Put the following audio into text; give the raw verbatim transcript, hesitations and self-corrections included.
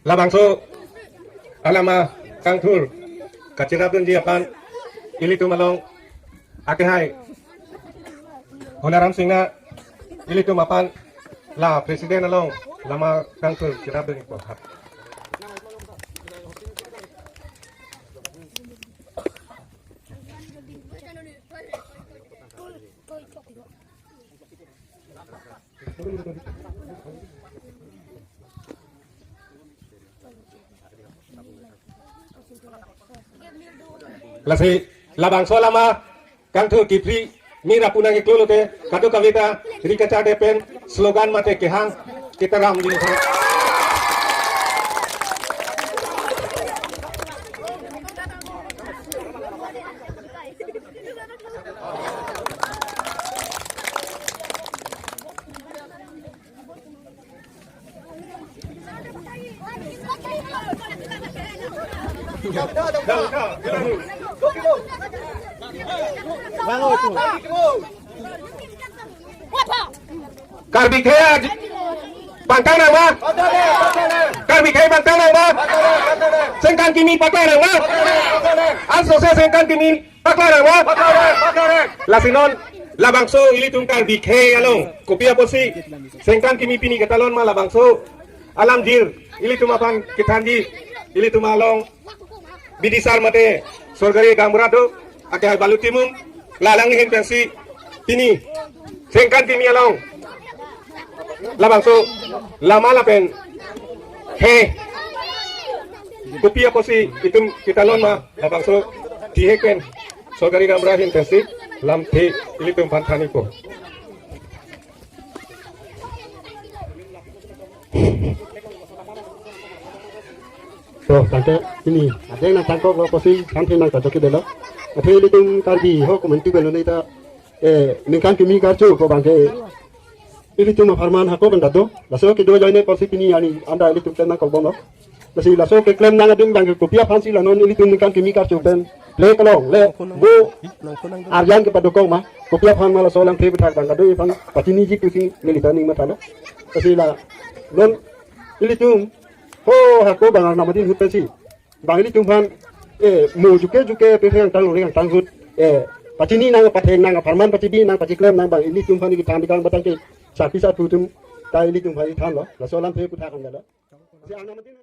Labangso alama kangthur kachirapdunji aphan ilitum along akehai Honaram Singna ilitum aphan la president along lama kangthur chirapdunpo. Lasi labangso alama kangthur kiphri mir apu nangkeklo lote kadokave ta ri kacharde pen slogan mate kehang ketaram ding. Karbi akhei pangtang nangma? Karbi akhei pangtang nangma? Sengkan kimi paklang nangma? Asose sengkan kimi paklang nangma? Lasi non labangso ilitum Karbi akhei along kopi apotsi sengkan kimi pini ketalon ma, labangso alam jir ilitum aphan kethanji ilitum along bidisar mate sorkari gaonbura do, akehai Balu Timung, la alang ahin pensi pini sengkan kimi along labangso lama lapen he kopi apotsi itum ketalon ma, labangso tihek pen sorkari gaonbura ahin pensi lamthe ilitum aphan thanpo. To, tangte pini adeng nangtangkoklo pusi thanthi nangkachokidetlo. Athe ilitum Karbi ho komantu belo neta, eh, ningkan kimi karcho ko abangke ilitum apharman hako benda do. Laso kedo ajoine pusi pini ani anda ilitum pen nangkokbomlo. Lasi laso keklem nang adung abangke kopi aphansi la non ilitum ningkan kimi karcho pen play kelong le bo arjan kepadokok ma, kopi aphan ma laso alamthe aputhak abang kadokave aphan pachiniji pusi neli ta ning mathalo. Lasi la non ilitum ho hako bang arnam adin ahut pensi bang ilitum aphan, eh, mo juke juke pe angtang longle angtang ahut, eh, pachini nang, patheng nang, apharman pachini nang, pachiklem nang, bang ilitum aphan ikithan ikang batang ke sarpi sarpo atum ta ilitum aphan ithanlo. Laso alamthe aputhak abang kadokave. Si arnam adin